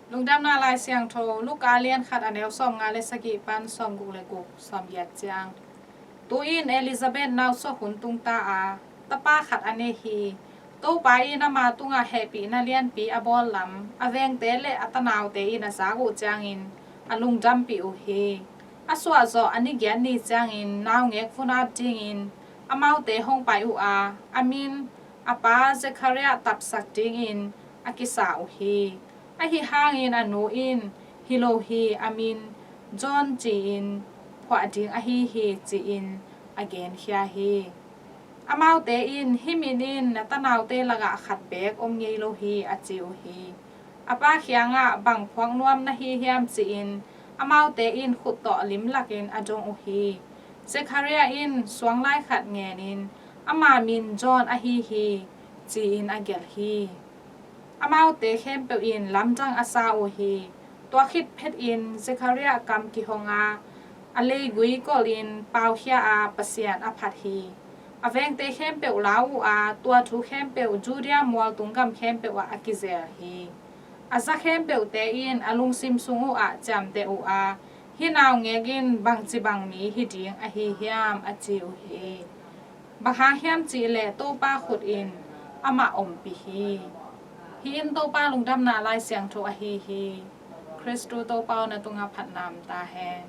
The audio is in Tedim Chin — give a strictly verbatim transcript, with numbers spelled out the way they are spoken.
Lungdamna Lai Siangtho, Luka a lian khat, a neu sawmnga le sagih pan sawmguk le guk, sawmgiat ciang. Tu-in Elizabeth nausuak hun tungta a, tapa khat a nei hi. Topa in ama tungah hehpihna lianpi a bawl lam a vengte le a tanaute in a zak uh ciangin a lungdampih uh hi. A suahzawh a ni giat ni ciangin naungek vun ap dingin amaute hong pai uh a, a min a pa Zechariah tapsak dingin a kisa uh hi. Ahi hangin a nu in, "Hi lo hi, a min John ci-in phuah ding ahi hi," ci-in a genkhia hi. Amaute in, "Hih min in na tanaute lakah khat beek om ngei lo hi," a ci uh hi. A pa kiangah, "Bang phuak nuam na hi hiam?" ci-in amaute in khut tawh limlakin a dong uh hi. Zechariah in suanglai khat ngenin, "Ama min John ahi hi," ci-in a gelh hi. Amaute khempeuh in lamdang a sa uh hi. Tua khit phetin Zechariah kam kihong a, a leigui kolhin paukhia a, Pasian a phat hi. A vengte khempeuh lau uh a, tua thu khempeuh Judea mualtung gam khempeuh ah a kizel hi. A za khempeuhte in a lungsim sung uh ah ciamteh uh a, "Hih naungek in bangci bang mi hi ding ahi hiam?" a ci uh hi. Bang hang hiam cih leh Topa khut in amah ompih hi. Hih in Topa Lungdamna Lai Siangtho ahi hi. Khristu Topa aw, na tungah phatna om ta hen.